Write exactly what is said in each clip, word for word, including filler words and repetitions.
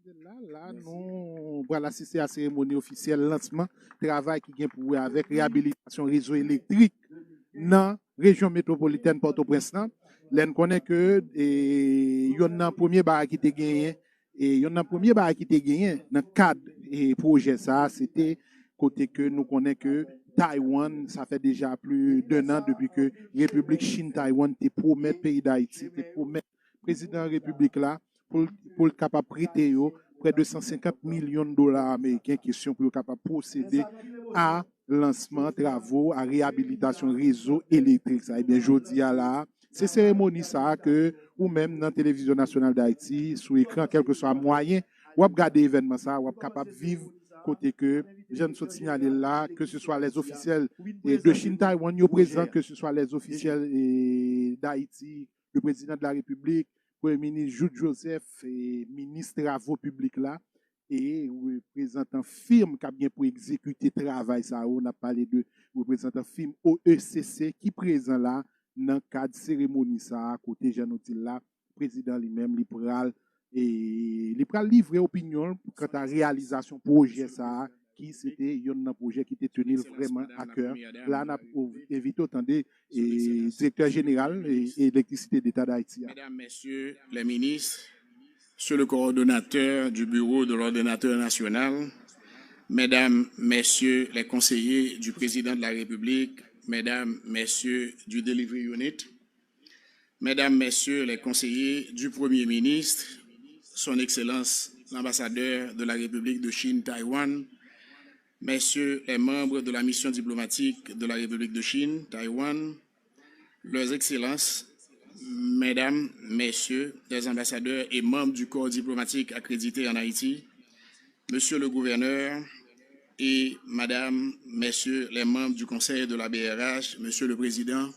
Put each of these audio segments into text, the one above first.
La, la, nou pral asiste a seremoni ofisyèl lansman travay ki gen pou wè avèk reyabilitasyon rezo elektrik nan rejyon metwopolitèn Pòtoprens lan. Lè n konnen ke e, yonn nan premye bagay ki te genyen, e, yonn nan premye bagay ki te genyen nan kad e, pwojè sa a, se te kote ke nou konnen ke Taiwan, sa fè deja plis de nan depi ke Repiblik Chin Taiwan te pwomèt peyi Dayiti, te pwomèt prezidan repiblik la pou l pou l kapab prete yo prè de san senkant milyon dola ameriken, kesyon pou yo kapab pwosede a lansman travo a reyabilitasyon rezo elektrik sa. Ebyen, jodi a la, se seremoni sa a ke ou menm nan Televizyon Nasyonal Dayiti, sou ekran, kèlkeswa mwayen w ap gade evènman sa a, w ap kapab viv kote ke, jan n sot sinyale l la, ke se swa lèzofisyèl e, de Chin Taiwan yo prezan, ke se swa lèzofisyèl e, Dayiti, le président de la République, Premye Minis Jouthe Joseph, e, minis travo piblik la, e reprezantan fim k ap gen pou egzekite travay sa yo. N ap pale de reprezantan fim O E C C ki prezan la nan kad seremoni sa a, kote jan nou di l la, prezidan li menm li pral e li pral livre opinyon l kanta reyalizasyon pwojè sa a, ki se te yonn nan pwojè ki te teni l vrèman a kè. La, n ap envite w tande e, direktè jeneral e, Elektrisite Deta Dayiti a. Mesdames, Messieurs les ministres, Monsieur le coordonnateur du bureau de l'ordonnateur national, Mesdames, Messieurs les conseillers du président de la République, Mesdames, Messieurs du Delivery Unit, Mesdames, Messieurs les conseillers du Premier ministre, Son Excellence l'ambassadeur de la République de Chine Taïwan, Messieurs les membres de la mission diplomatique de la République de Chine Taïwan, Leurs Excellences, Mesdames, Messieurs les ambassadeurs et membres du corps diplomatique accrédité en Haïti, Monsieur le Gouverneur et Madame, Messieurs les membres du Conseil de la B R H, Monsieur le Président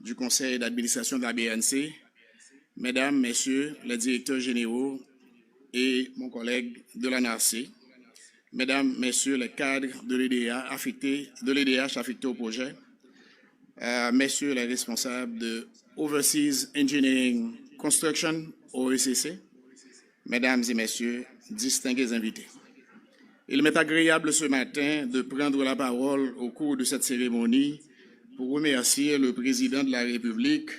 du Conseil d'administration de la B N C, Mesdames, Messieurs les directeurs généraux et mon collègue de la N A R C, Mesdames, Messieurs les cadres de l'E D H affectés, de l'E D H affectés au projet, euh, Messieurs les responsables de Overseas Engineering Construction, O E C C, Mesdames et Messieurs, distingués invités. Il m'est agréable ce matin de prendre la parole au cours de cette cérémonie pour remercier le Président de la République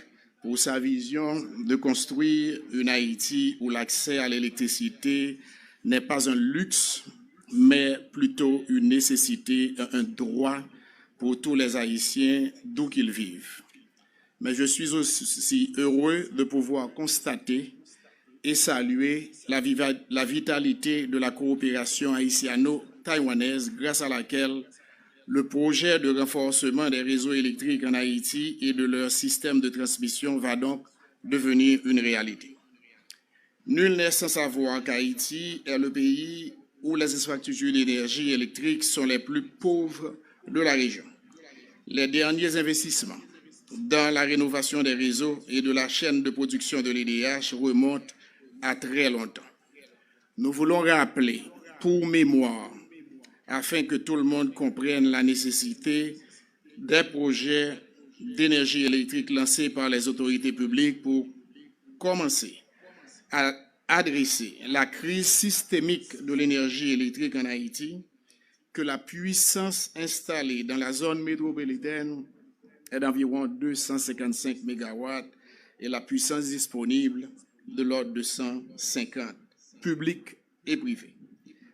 pour sa vision de construire une Haïti où l'accès à l'électricité n'est pas un luxe, mais plutôt une nécessité, un droit pour tous les Haïtiens, d'où qu'ils vivent. Mais je suis aussi heureux de pouvoir constater et saluer la, viva- la vitalité de la coopération haïtiano-taïwanaise grâce à laquelle le projet de renforcement des réseaux électriques en Haïti et de leur système de transmission va donc devenir une réalité. Nul n'est sans savoir qu'Haïti est le pays où les infrastructures d'énergie électrique sont les plus pauvres de la région. Les derniers investissements dans la rénovation des réseaux et de la chaîne de production de l'E D H remontent à très longtemps. Nous voulons rappeler, pour mémoire, afin que tout le monde comprenne la nécessité des projets d'énergie électrique lancés par les autorités publiques pour commencer à adresser la crise systémique de l'énergie électrique en Haïti, que la puissance installée dans la zone métropolitaine est d'environ deux cent cinquante-cinq mégawatts et la puissance disponible de l'ordre de cent cinquante, public et privé.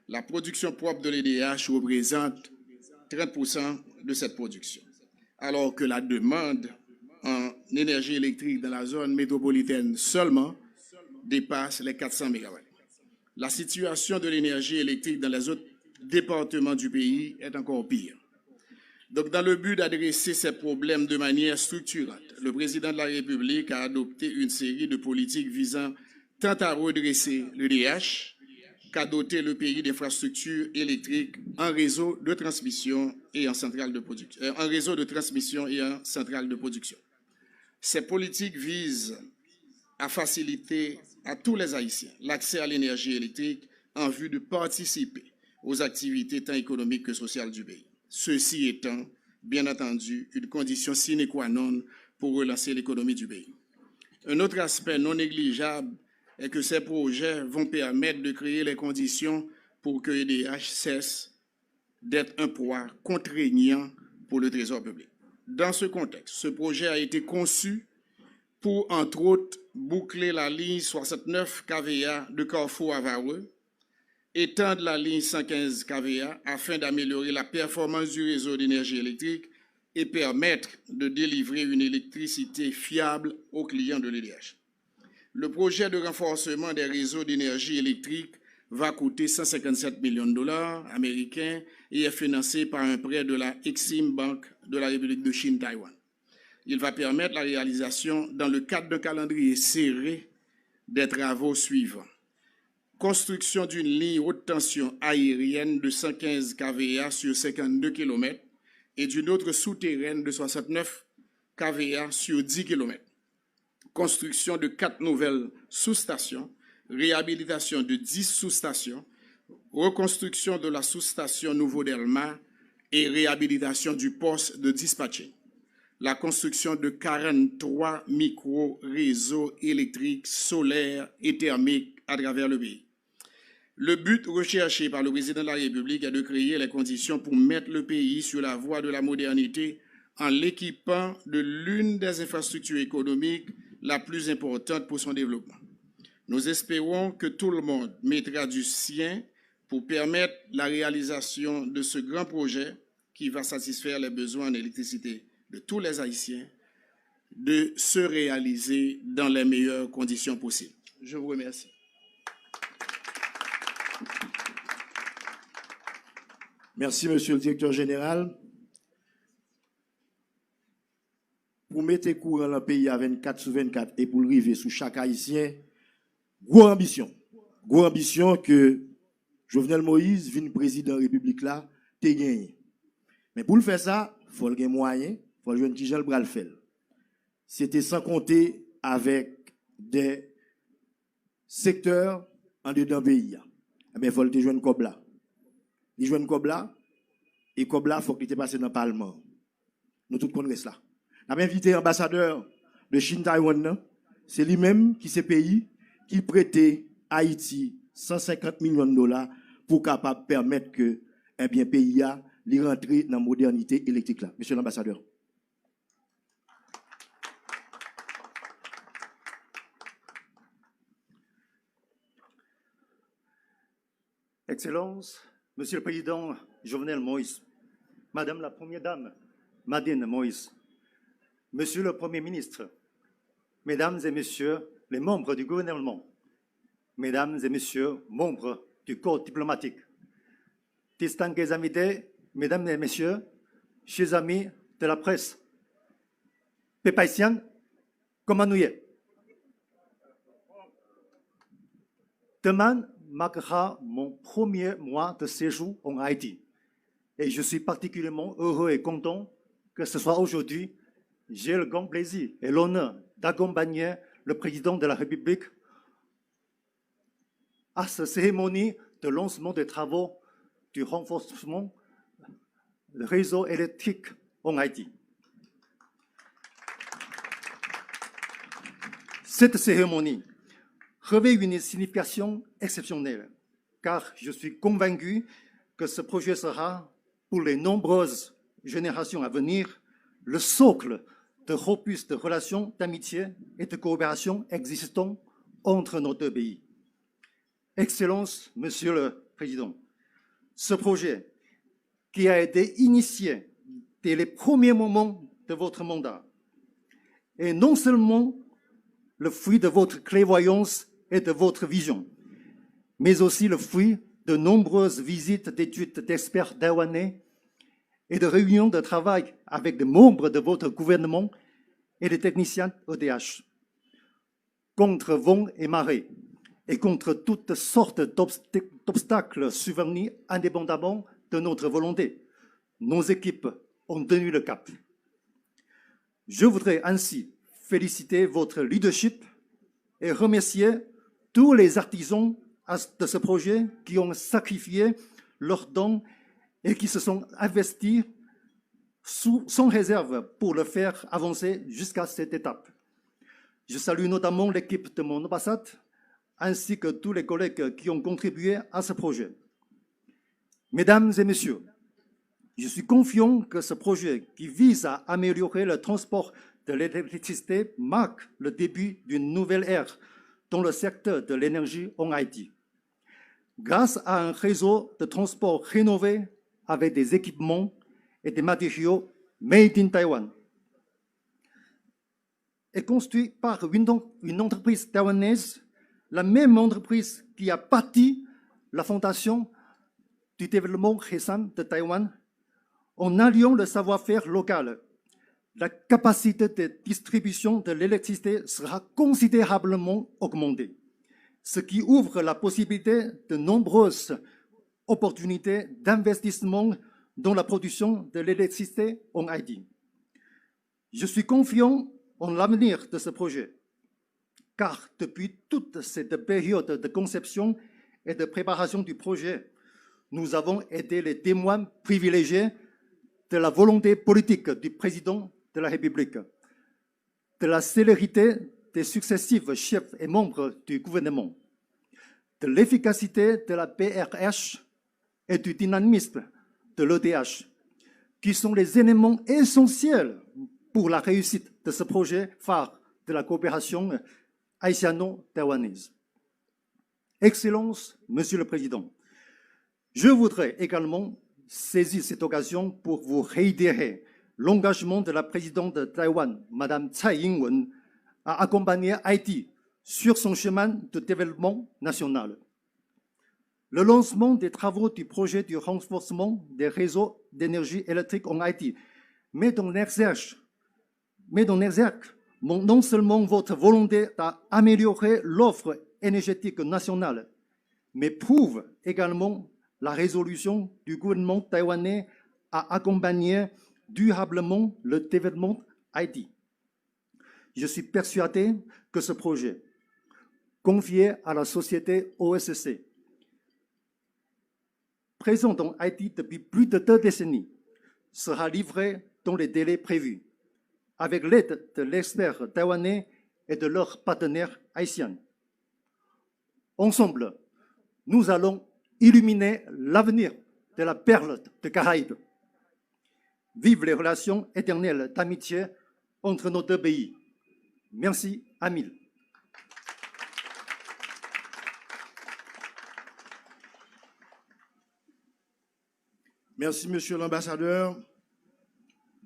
La production propre de l'E D H représente trente pour cent de cette production, alors que la demande en énergie électrique dans la zone métropolitaine seulement dépasse les quatre cents mégawatts. La situation de l'énergie électrique dans les autres départements du pays est encore pire. Donc, dans le but d'adresser ces problèmes de manière structurante, le président de la République a adopté une série de politiques visant tant à redresser l'E D H qu'à doter le pays d'infrastructures électriques en réseau de transmission et en centrale de production, euh, en réseau de transmission et en centrale de production. Ces politiques visent à faciliter à tous les Haïtiens l'accès à l'énergie électrique en vue de participer aux activités tant économiques que sociales du pays. Ceci étant, bien entendu, une condition sine qua non pour relancer l'économie du pays. Un autre aspect non négligeable et que ces projets vont permettre de créer les conditions pour que E D H cesse d'être un poids contraignant pour le trésor public. Dans ce contexte, ce projet a été conçu pour, entre autres, boucler la ligne soixante-neuf K V A de Carrefour à Varreux, étendre la ligne cent quinze K V A afin d'améliorer la performance du réseau d'énergie électrique et permettre de délivrer une électricité fiable aux clients de l'E D H. Le projet de renforcement des réseaux d'énergie électrique va coûter cent cinquante-sept millions de dollars américains et est financé par un prêt de la Exim Bank de la République de Chine Taïwan. Il va permettre la réalisation, dans le cadre d'un calendrier serré, des travaux suivants. Construction d'une ligne haute tension aérienne de cent quinze K V A sur cinquante-deux kilomètres et d'une autre souterraine de soixante-neuf K V A sur dix kilomètres. Construction de quatre nouvelles sous-stations, réhabilitation de dix sous-stations, reconstruction de la sous-station Nouveau Delma et réhabilitation du poste de dispatching. La construction de quarante-trois micro-réseaux électriques, solaires et thermiques à travers le pays. Le but recherché par le président de la République est de créer les conditions pour mettre le pays sur la voie de la modernité en l'équipant de l'une des infrastructures économiques la plus importante pour son développement. Nous espérons que tout le monde mettra du sien pour permettre la réalisation de ce grand projet qui va satisfaire les besoins en électricité de tous les Haïtiens, de se réaliser dans les meilleures conditions possibles. Je vous remercie. Mèsi, mesye le direktè jeneral. Pou mete kouran lan peyi a vennkat sou vennkat e pou l rive sou chak Ayisyen, gwo anbisyon. Gwo anbisyon ke Jovenel Moïse vin prezidan repiblik la te genyen. Men pou l fè sa, fò l gen mwayen, fò l jwenn kijan l pral fè l. Se te san konte avèk de sektè andedan peyi a. Ebyen, fò l te jwenn kòb la. Li jwenn kòb la, e kòb la, fòk li te pase nan palman an. Nou tout konn rès la. N ap envite anbasadè de Chine Taiwan nan, se li menm ki se peyi ki prete Ayiti san senkant milyon dola pou kapab pèmèt ke, ebyen, peyi a, li rantre nan modènite elektrik la. Mesye lanbasadè. Excellence, Monsieur le Président Jovenel Moïse, Madame la Première Dame Madeleine Moïse, Monsieur le Premier ministre, Mesdames et Messieurs les membres du gouvernement, Mesdames et Messieurs membres du corps diplomatique, distingués invités, Mesdames et Messieurs, chers amis de la presse, pèp ayisyen, kòman nou ye? Demen marquera mon premier mois de séjour en Haïti et je suis particulièrement heureux et content que ce soit aujourd'hui, j'ai le grand plaisir et l'honneur d'accompagner le président de la République à cette cérémonie de lancement des travaux du renforcement du réseau électrique en Haïti. Cette cérémonie revêt une signification exceptionnelle, car je suis convaincu que ce projet sera, pour les nombreuses générations à venir, le socle de robustes relations d'amitié et de coopération existant entre nos deux pays. Excellences, Monsieur le Président, ce projet, qui a été initié dès les premiers moments de votre mandat, est non seulement le fruit de votre clairvoyance et de votre vision, mais aussi le fruit de nombreuses visites d'études d'experts taïwanais et de réunions de travail avec des membres de votre gouvernement et des techniciens E D H. Contre vent et marée et contre toutes sortes d'obstacles survenus indépendamment de notre volonté, nos équipes ont tenu le cap. Je voudrais ainsi féliciter votre leadership et remercier tous les artisans de ce projet qui ont sacrifié leurs temps et qui se sont investis sans réserve pour le faire avancer jusqu'à cette étape. Je salue notamment l'équipe de mon ambassade, ainsi que tous les collègues qui ont contribué à ce projet. Mesdames et messieurs, je suis confiant que ce projet qui vise à améliorer le transport de l'électricité marque le début d'une nouvelle ère dans le secteur de l'énergie en Haïti. Grâce à un réseau de transport rénové avec des équipements et des matériaux made in Taiwan et construit par une, une entreprise taïwanaise, la même entreprise qui a bâti la fondation du développement récent de Taïwan, en alliant le savoir-faire local, la capacité de distribution de l'électricité sera considérablement augmentée, ce qui ouvre la possibilité de nombreuses opportunités d'investissement dans la production de l'électricité en Haïti. Je suis confiant en l'avenir de ce projet, car depuis toutes cette période de conception et de préparation du projet, nous avons été les témoins privilégiés de la volonté politique du président de la République, de la célérité des successifs chefs et membres du gouvernement, de l'efficacité de la B R H et du dynamisme de l'O D H, qui sont les éléments essentiels pour la réussite de ce projet phare de la coopération haïtiano-taïwanaise. Excellence, Monsieur le Président, je voudrais également saisir cette occasion pour vous réitérer l'engagement de la présidente de Taïwan, Madame Tsai Ing-wen, à accompagner Haïti sur son chemin de développement national. Le lancement des travaux du projet du renforcement des réseaux d'énergie électrique en Haïti met en exergue, met en exergue non seulement votre volonté d'améliorer l'offre énergétique nationale, mais prouve également la résolution du gouvernement taïwanais à accompagner durablement le développement d'Haïti. Je suis persuadé que ce projet, confié à la société O S C, présent en Haïti depuis plus de deux décennies, sera livré dans les délais prévus, avec l'aide de l'expert taïwanais et de leurs partenaires haïtiens. Ensemble, nous allons illuminer l'avenir de la perle de Caraïbes. Vive les relations éternelles d'amitié entre nos deux pays. Merci à mille. Mèsi, mesye lanbasadè.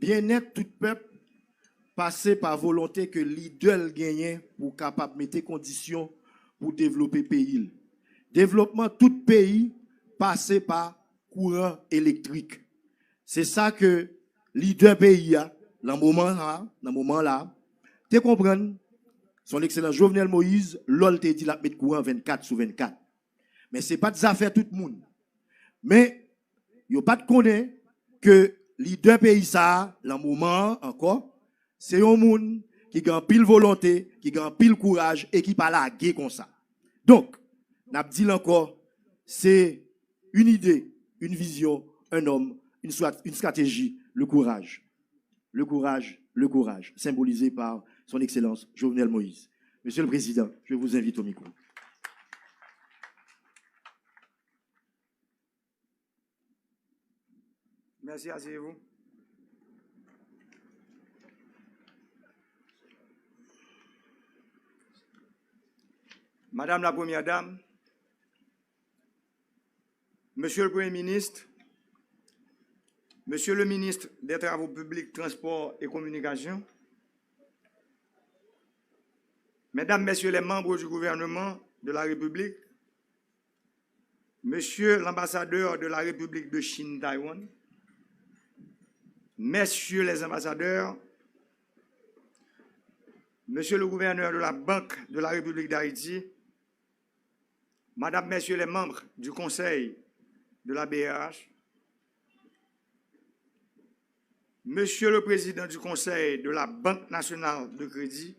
Byennèt tout pèp pase pa volonte ke lidè l genyen pou kapab mete kondisyon pou devlope peyi l. Devlopman tout peyi pase pa kouran elektrik. Se sa ke lidè peyi a, nan moman sa, nan moman la, te konprann Son Ekselans Jovenel Moïse, lò l te di l ap met kouran vennkat sou vennkat. Men se pa t zafè tout moun. Men yo pa t konnen ke lidè peyi sa a, nan moman an ankò, se yon moun ki gen anpil volonte, ki gen anpil kouraj e ki pa lage konsa. Donk, n ap di l ankò, se une idée, une vision, un homme, une, stra- une stratégie, le courage. Le courage, le courage, symbolisé par Son Excellence Jovenel Moïse. Monsieur le Président, je vous invite au micro. Merci, asseyez-vous. Madame la Première Dame, Monsieur le Premier ministre, Monsieur le ministre des Travaux publics, Transports et Communications, Mesdames, Messieurs les membres du gouvernement de la République, Monsieur l'ambassadeur de la République de Chine Taïwan, Messieurs les ambassadeurs, Monsieur le gouverneur de la Banque de la République d'Haïti, Madame, Messieurs les membres du Conseil de la B R H, Monsieur le Président du Conseil de la Banque Nationale de Crédit,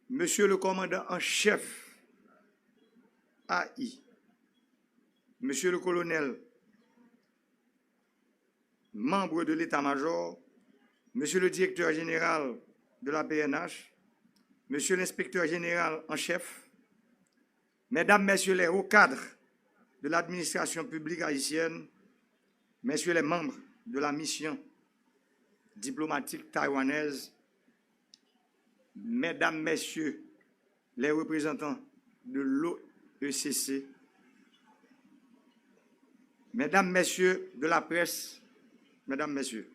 Monsieur le Commandant en Chef A I, Monsieur le Colonel, Membres de l'État-major, Monsieur le Directeur général de la P N H, Monsieur l'inspecteur général en chef, Mesdames, Messieurs les hauts cadres de l'administration publique haïtienne, Messieurs les membres de la mission diplomatique taïwanaise, Mesdames, Messieurs les représentants de l'O E C C, Mesdames, Messieurs de la presse, Mesdames, Messieurs,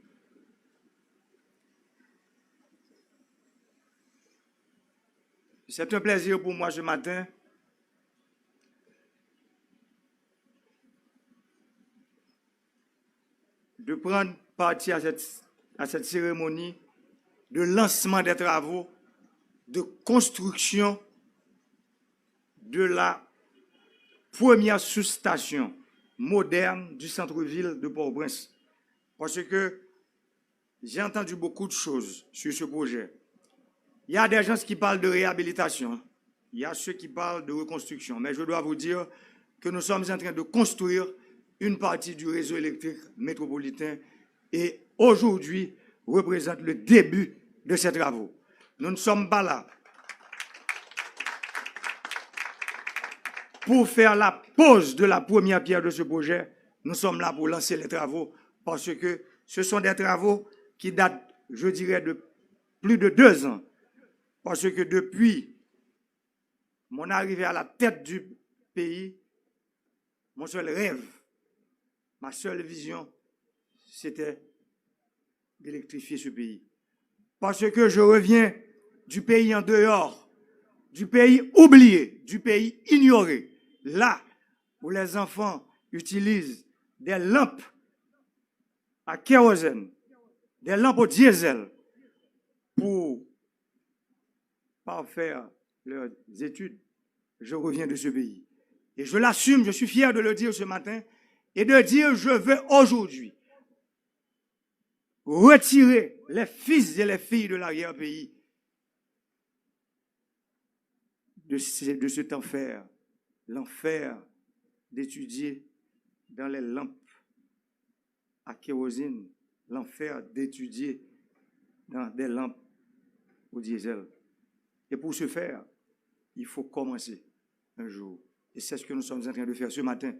c'est un plaisir pour moi ce matin de prendre partie à cette, à cette cérémonie de lancement des travaux de construction de la première sous-station moderne du centre-ville de Port-au-Prince. Parce que j'ai entendu beaucoup de choses sur ce projet. Il y a des gens qui parlent de réhabilitation, il y a ceux qui parlent de reconstruction, mais je dois vous dire que nous sommes en train de construire une partie du réseau électrique métropolitain et aujourd'hui représente le début de ces travaux. Nous ne sommes pas là pour faire la pose de la première pierre de ce projet. Nous sommes là pour lancer les travaux parce que ce sont des travaux qui datent, je dirais, de plus de deux ans. Parce que depuis mon arrivée à la tête du pays, mon seul rêve, ma seule vision, c'était d'électrifier ce pays. Parce que je reviens du pays en dehors, du pays oublié, du pays ignoré, là où les enfants utilisent des lampes à kérosène, des lampes au diesel pour parfaire leurs études. Je reviens de ce pays. Et je l'assume, je suis fier de le dire ce matin et de dire, je veux aujourd'hui retirer les fils et les filles de l'arrière-pays de ce, de cet enfer, l'enfer d'étudier dans les lampes à kérosène, l'enfer d'étudier dans des lampes au diesel. Et pour ce faire, il faut commencer un jour. Et c'est ce que nous sommes en train de faire ce matin.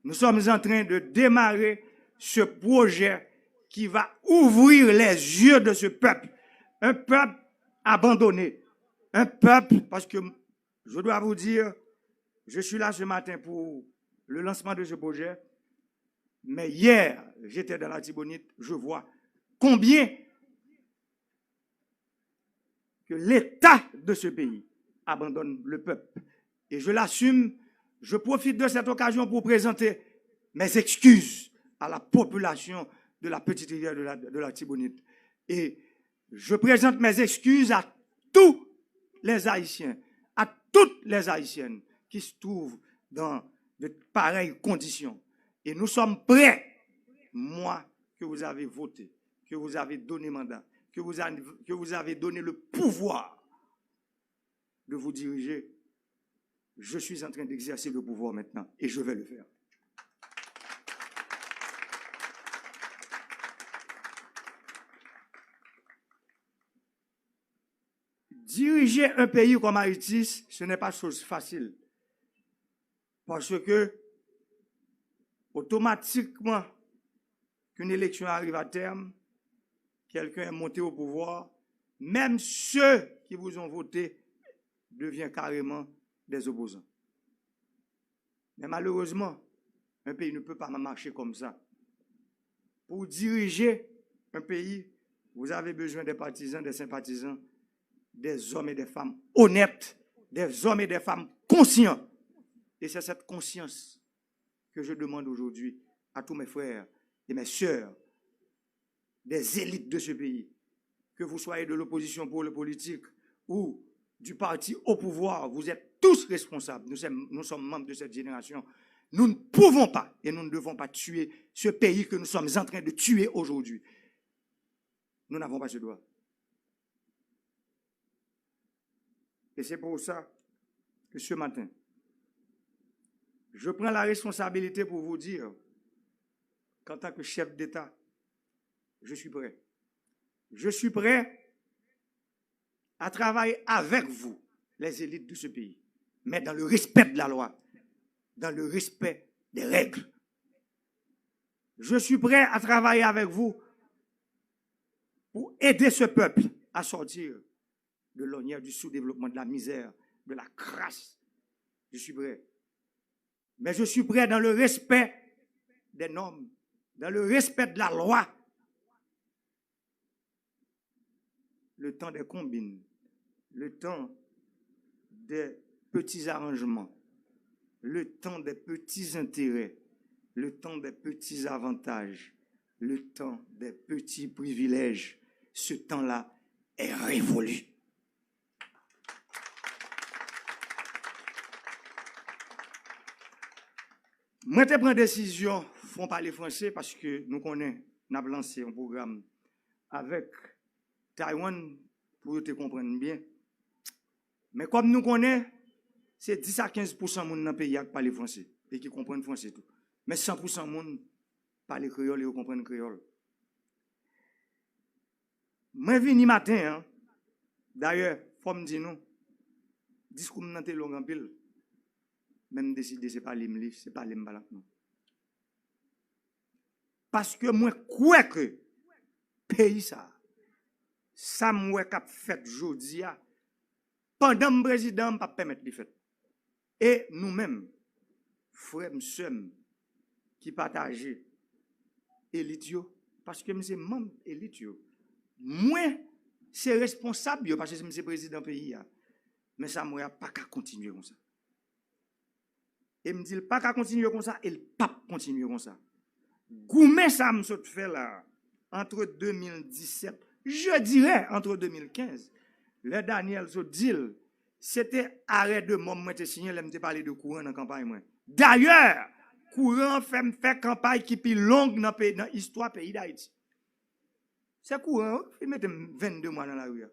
Nous sommes en train de démarrer ce projet qui va ouvrir les yeux de ce peuple. Un peuple abandonné. Un peuple, parce que je dois vous dire, je suis là ce matin pour le lancement de ce projet, mais hier, j'étais dans l'Artibonite, je vois combien que l'État de ce pays abandonne le peuple. Et je l'assume, je profite de cette occasion pour présenter mes excuses à la population de la Petite Rivière de la, de l'Artibonite. Et je présente mes excuses à tous les Haïtiens, à toutes les Haïtiennes qui se trouvent dans de pareilles conditions. Et nous sommes prêts, moi, que vous avez voté, que vous avez donné mandat, que vous avez, que vous avez donné le pouvoir de vous diriger, je suis en train d'exercer le pouvoir maintenant et je vais le faire. Diriger un pays comme Haïti, ce n'est pas chose facile. Parce que, automatiquement qu'une élection arrive à terme, quelqu'un est monté au pouvoir, même ceux qui vous ont voté deviennent carrément des opposants. Mais malheureusement, un pays ne peut pas marcher comme ça. Pour diriger un pays, vous avez besoin des partisans, des sympathisants, des hommes et des femmes honnêtes, des hommes et des femmes conscients. Et c'est cette conscience que je demande aujourd'hui à tous mes frères et mes sœurs, des élites de ce pays, que vous soyez de l'opposition pour le politique ou du parti au pouvoir, vous êtes tous responsables. Nous sommes, nous sommes membres de cette génération. Nous ne pouvons pas et nous ne devons pas tuer ce pays que nous sommes en train de tuer aujourd'hui. Nous n'avons pas ce droit. Et c'est pour ça que ce matin, je prends la responsabilité pour vous dire qu'en tant que chef d'État, je suis prêt. Je suis prêt à travailler avec vous, les élites de ce pays, mais dans le respect de la loi, dans le respect des règles. Je suis prêt à travailler avec vous pour aider ce peuple à sortir de l'ornière du sous-développement, de la misère, de la crasse. Je suis prêt. Mais je suis prêt dans le respect des normes, dans le respect de la loi. Le temps des combines, le temps des petits arrangements, le temps des petits intérêts, le temps des petits avantages, le temps des petits privilèges, ce temps-là est révolu. Mwen te pran desizyon Front Parler Français paske nou konnen n ap lanse yon pwogram avèk Taiwan pou yo te konprann byen. Men kòm nou konnen, se dis a kenz pousan moun nan peyi a k pale franse e ki konprann franse tou. Men san pousan moun pale kreyòl e yo konprann kreyòl. Mwen vini maten an, dayè, fò m di nou, diskou m nan te long anpil, men m deside se pale m li, se pale m pale ak nou. Paske mwen kwè ke peyi sa a, sa m wè k ap fèt jodi a, pandan m prezidan, m p ap pèmèt li fèt. E nou menm, frè m, sè m, ki pataje elit yo, paske m se manm elit yo, mwen se responsab yo, paske m se prezidan peyi a. Men sa m wè a pa ka kontinye konsa. E m di l pa ka kontinye konsa, e l p ap kontinye konsa. Goumen sa m sot fè la, entre deux mille dix-sept, je dirais entre deux mille quinze, lè Daniel sot di l, se te arè de mò mwen te siyen lè m te pale de kouran nan kanpay mwen. Dayè, kouran an fè m fè kanpay ki pi long nan peyi, nan istwa peyi Dayiti. Se kouran an wi ki mete m vennde mwa nan lari a.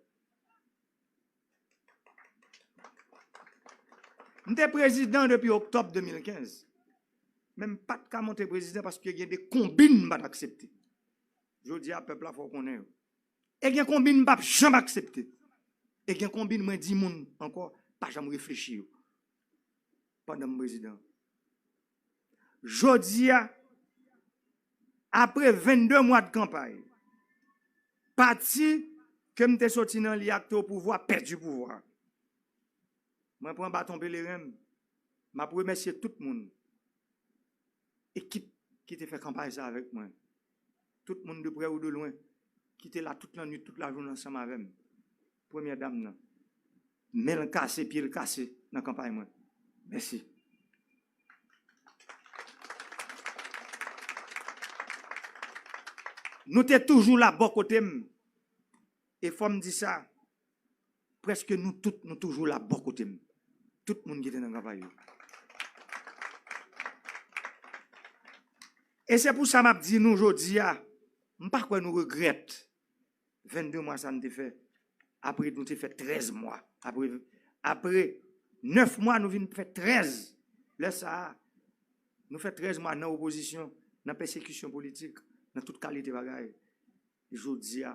M te prezidan depi oktòb de mil kenz. Men m pa t ka monte prezidan paske gen de konbin m pa t aksepte. Jodi a, pèp la fò w konnen yo. E gen konbin m p ap janm aksepte. E gen konbin mwen di moun ankò, pa janm reflechi yo. Pandan m prezidan. Jodi a, apre vennde mwa de kanpay, pati ke m te soti nan li a k te o pouvwa pèdi pouvwa. Mwen pran baton peleren m. M ap remèsye tout moun, ekip ki te fè kanpay sa avèk mwen. Tout moun de prè ou de lwen ki te la tout lannwit, tout lajounen ansanm avè m. Premyè dam nan, men l kase, pye l kase nan kanpay mwen. Mèsi. Nou te toujou la bò kote m. E fò m di sa, prèske nou tout, nou toujou la bò kote m. Tout moun ki te nan kanpay yo. E se pou sa m ap di nou jodi a, m pa kwè nou regrèt vennde mwa sa n te fè. Apre nou te fè trèz mwa. Apre, apre nèf mwa, nou vin fè trèz. Lè sa a, nou fè trèz mwa nan opozisyon, nan pèsekisyon politik, nan tout kalite bagay. Jodi a,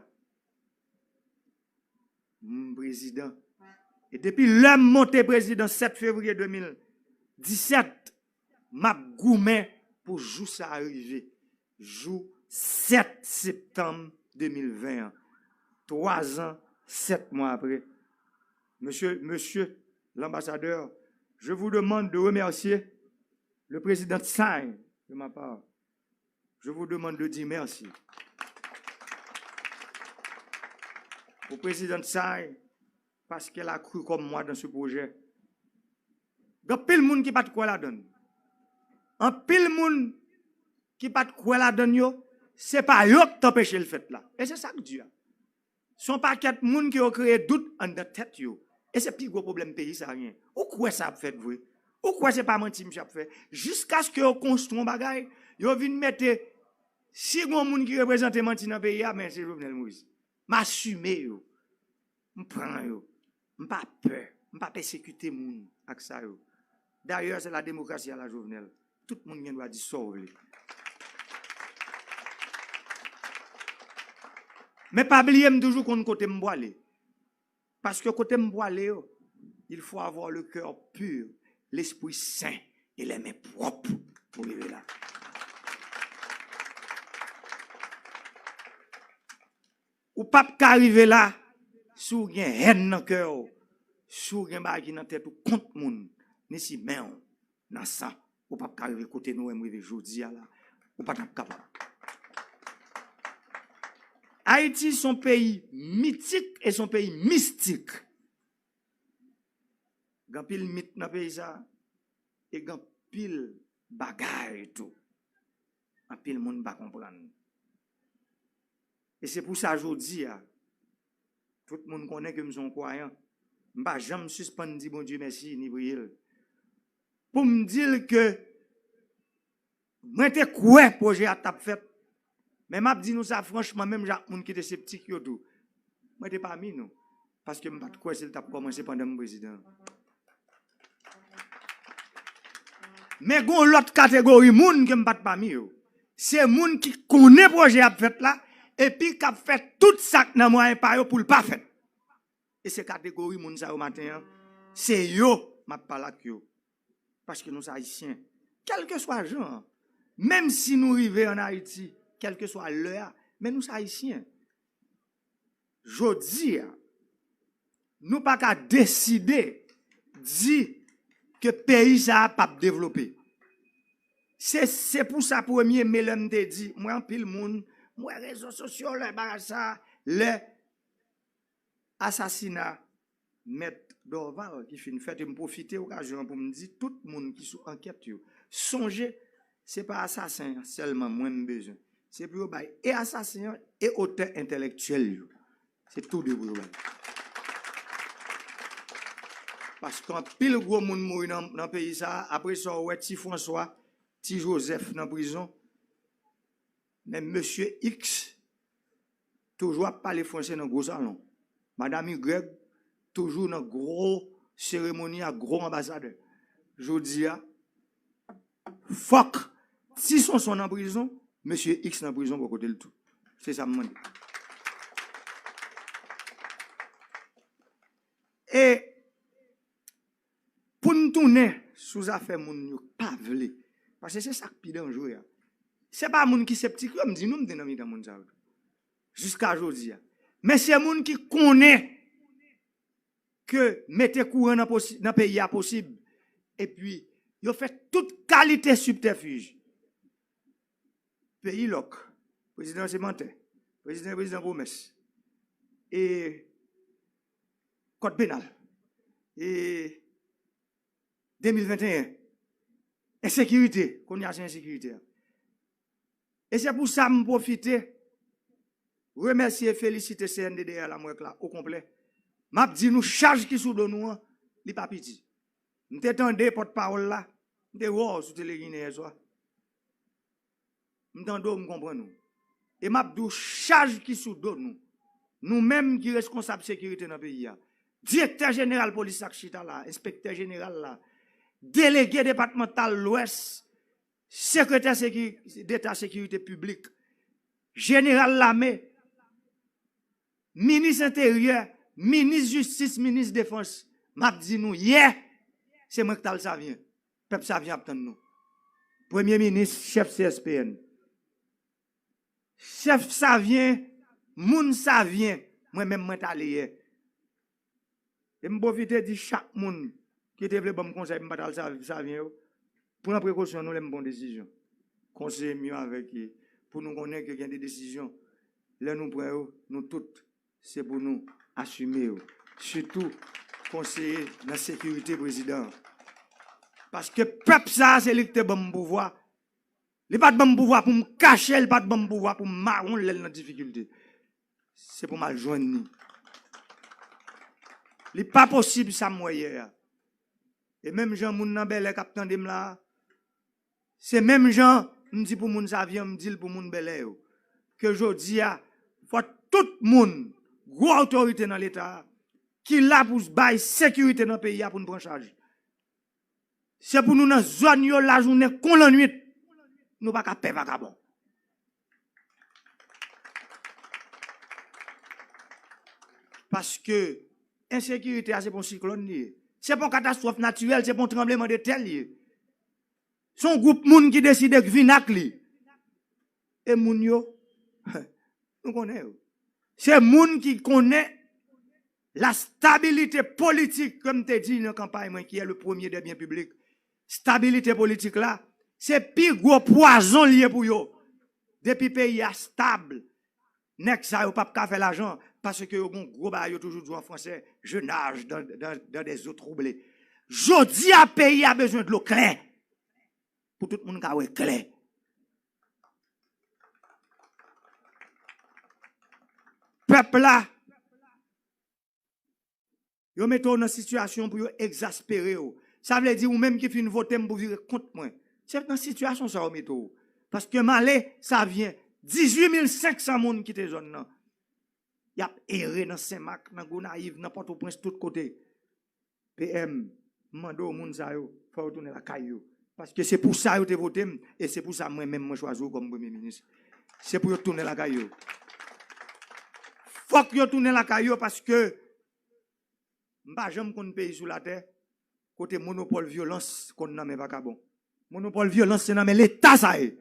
m prezidan. E depi lè m monte prezidan sèt fevriye de mil disèt, m ap goumen pou jou sa a rive. Jou sèt septanm de mil ven an. Twa zan, sèt mwa apre. Mesye, mesye lanbasadè, je vous demande de remercier le président Tsai de ma part. Je vous demande de dire merci au président Tsai parce qu'elle a cru comme moi dans ce projet. Gen anpil moun ki pa t kwè ladan l. Anpil moun ki pa t kwè ladan l yo, se pa yo k t anpeche l fèt la. E se sa k di a. Se yon pakèt moun ki yo kreye dout anndan tèt yo. E se pi gwo pwoblèm peyi sa a genyen. Ou kwè sa ap fèt vre? Ou kwè se pa manti misye ap fè? Jiskaske yo konstwi yon bagay, yo vin mete, si gon moun ki reprezante manti nan peyi a, men se Jovenel Moïse. M asime yo. M pran yo. M pa pè. M pa pèsekite moun ak sa yo. Dayè, se la demokrasi a la Jovenel. Tout moun gen dwa di sa w vle. Men pa bliye m toujou konn kote m pwale. Paske kote m pwale yo, il faut avoir le cœur pur, l'esprit saint et les mains propres pou rive la. Ou p ap ka rive la si w gen hèn nan kè w, si w gen bagay ki nan tèt ou kont moun, ni si men w nan san. Ou p ap ka rive kote nou wè m rive jodi a la. Ou pa t ap kapab. Ayiti se yon peyi mitik e se yon peyi mistik. Gen anpil mit nan peyi sa a, e gen anpil bagay tou. Anpil moun pa konprann. E se pou sa jodi a, tout moun konnen ke m se yon kwayan. M pa janm sispann di Bondye mèsi ni priye l. Pou m di l ke mwen te kwè pwojè a t ap fèt. Men m ap di nou sa franchman, menm jan ak moun ki te septik yo tou. Mwen te pami nou. Paske m pa t kwè si l t ap kòmanse pandan m prezidan. Men gen yon lòt kategori moun ke m pa t pami yo. Se moun ki konnen pwojè ap fèt la, epi k ap fè tout sa k nan mwayen pa yo pou l pa fèt. E se kategori moun sa yo maten an, se yo m ap pale ak yo. Paske nou se Ayisyen. Kèlkeswa jan an, menm si nou rive ann Ayiti, kèlkeswa lè a, men nou se Ayisyen. Jodi a, nou pa ka deside di ke peyi sa a p ap devlope. Se, se pou sa premye me lè m te di, m wè anpil moun, m wè rezo sosyo, lè bagay sa, lè asasina Mèt Dorval ki fin fèt, e m pwofite okazyon an pou m di tout moun ki sou ankèt yo, sonje, se pa asasen an sèlman mwen m bezwen. Se pou yo bay e asasen an e otè entèlektyèl yo. Se tou de pou yo bay. Paske anpil gwo moun mouri nan, nan peyi sa a. Apre sa, w wè Ti Franswa, Ti Jozèf nan prizon. Men mesye X toujou ap pale franse nan gwo salon. Madanm Y toujou nan gwo seremoni ak gwo anbasadè. Jodi a, fòk Ti Sonson nan prizon, mesye X nan prizon bò kote l tou. Se sa m mande. E pou n tounen sou zafè moun yo pa vle, paske se sa k pi danjre a. Se pa moun ki septik yo, m di nou, m te nan mitan moun sa yo tou. Jiska jodi a. Men se moun ki konnen ke mete kouran nan posi-, nan peyi a posib. Epi, yo fè tout kalite sibtèfij. Peyi lòk. Prezidan se mantè. Prezidan, prezidan pwomès. E kòd penal. E de mil venteyen. Ensekirite. Kounye a se ensekirite a. E se pou sa m pwofite remèsye e felisite C N D D R la m wè k la okonplè. M ap di nou chaj ki sou do nou an, li pa piti. M te tande pòtpawòl la, m te wè w sou Tele Ginen yè swa. M tande w, m konprann ou. E m ap di w chaj ki sou do nou. Nou menm ki reskonsab sekirite nan peyi a. Direktè jeneral polis la k chita la, enspektè jeneral la, delege depatmantal Lwès, sekretè seki-, deta sekirite piblik, jeneral lame, minis enteryè, minis jistis, minis defans, m ap di nou yè, se mwen k t al Savyen. Pèp Savyen ap tann nou. Premye minis, chèf C S P N. Chèf Savyen, moun Savyen, mwen menm mwen t ale yè. E m pwofite di chak moun ki te vle ban m konsèy pou m pa t al Sa-, Savyen yo, pran prekosyon nou lè m pran desizyon. Konseye m yo avèk, pou nou konnen ke gen de desizyon, lè nou pran yo, nou tout, se pou nou asime yo. Sitou, konseye nan sekirite prezidan an. Paske pèp sa a, se li ki te ban m pouvwa. Li pa t ban m pouvwa pou m kache, li pa t ban m pouvwa pou m mawon l lè l nan difikilte. Se pou m al jwenn li. Li pa posib sa m wè yè a. E menm jan moun nan Bèlè k ap tande m la a, se menm jan m di pou moun Savyen, m di l pou moun Bèlè yo. Ke jodi a, fò tout moun, gwo otorite nan Leta a, ki la pou bay sekirite nan peyi a pou n pran chaj. Se pou nou nan zòn yo lajounen kon lannwit. Nou pa ka pè vakabon. Paske Ensekirite a se pa yon siklòn li ye. Se pa yon katastwòf natirèl, se pa yon tranblemanntè li ye. Se yon gwoup moun ki deside k vin ak li. E moun yo, nou konnen yo. Se moun ki konnen la stabilité politique, ke m te di nan kanpay mwen, qui est le premier des biens publics. Stabilité politique la, se pi gwo pwazon li ye pou yo. Depi peyi a stab, nèg sa yo p ap ka fè lajan, paske yo gon gwo bagay yo toujou di w an fransè, je nage dans, dans, dans des eaux troublées. Jodi a, peyi a bezwen dlo klè. Pou tout moun ka wè klè. Pèp la, yo mete w nan sitiyasyon pou yo egzaspere w. Sa vle di ou menm ki fin vote m pou vire kont mwen. Se nan sitiyasyon sa yo mete w. Paske m ale, sa vyen. Dizuit mil senk san moun kite zòn nan. Y ap ere nan Senmak, nan Gonayiv, nan Pòtoprens, tout kote. P M, m mande w moun sa yo, fò yo tounen lakay yo. Paske se pou sa yo te vote m, e se pou sa mwen menm mwen chwazi w kòm premye minis. Se pou yo tounen lakay yo. Fòk yo tounen lakay yo paske m pa janm konn peyi sou latè kote monopòl vyolans konn nan men vakabon. Monopòl vyolans se nan men Leta sa ye.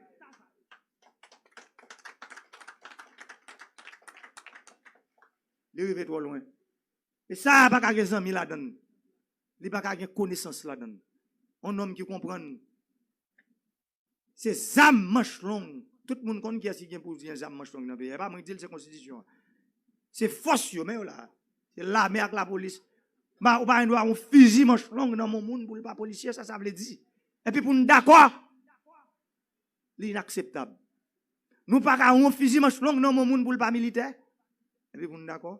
Li rive twò lwen. E sa a pa ka gen zanmi ladan l. Li pa ka gen konesans ladan l. Yon nonm ki konprann se zam manch long. Tout moun konn kiyès ki gen pou gen zam manch long nan peyi a. E pa mwen ki di l, se konstitisyon an. Se fòs yo, men yo la. Se lame ak lapolis. Ba, ou pa gen dwa yon fizi manch long nan men yon moun pou l pa polisye, sa sa vle di. Epi pou n dakò, li inakseptab. Nou pa ka yon fizi manch long nan men yon moun pou l pa militè. Epi pou n dakò,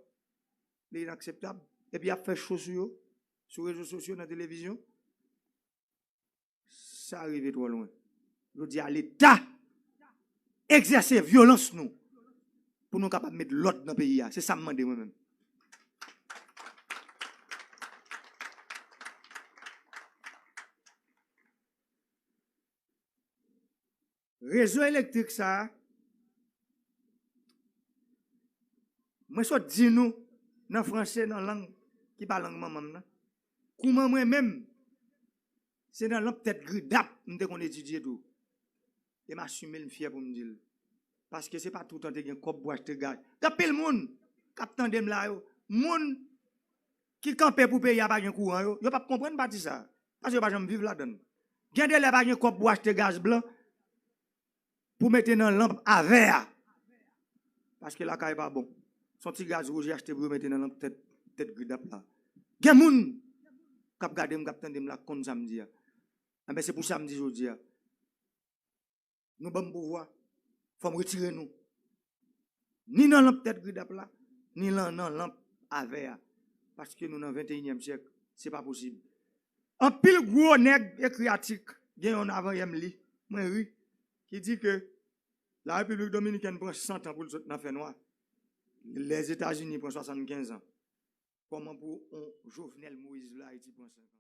li inakseptab. Epi y ap fè cho sou yo, sou rezo sosyo, nan televizyon. Sa rive twò lwen. Jodi a, Leta egzèse vyolans nou pou nou kapab met lòd nan peyi a. Se sa m mande mwen menm. Rezo elektrik sa a, mwen sot di nou nan franse, nan lang ki pa lang manman m nan, kouman mwen menm, se nan lanp tèt gridap m te konn etidye tou. E m asime l, m fyè pou m di l. Paske se pa toutan te gen kòb pou achte gaz. Gen anpil moun k ap tande m la yo, moun ki kanpe pou peyi a pa gen kouran yo, yo p ap konprann pati sa a. Paske yo pa janm viv ladan l. Gen de lè pa gen kòb pou achte gaz blan pou mete nan lanp a vè a. Paske lakay pa bon. Se yon ti gaz wouj yo achte pou yo mete nan lanp tèt, tèt gridap la. Gen moun k ap gade m, k ap tande m la, k konn sa m di a. Enben, se pou sa m di jodi a. Nou ban m pouvwa, fò m retire nou. Ni nan lanp tèt gridap la, ni nan, nan lanp a vè a. Paske nou nan venteyinyèm syèk, se pa posib. Anpil gwo nèg ekri atik, gen yonn avan yè m li, mwen ri, ki di ke Larepiblik Dominikèn pran san tan pou l sot nan fènwa. Lèzetazini pran swasannkenz an. Kòman pou yon Jovenel Moïse vle Ayiti pran senk an?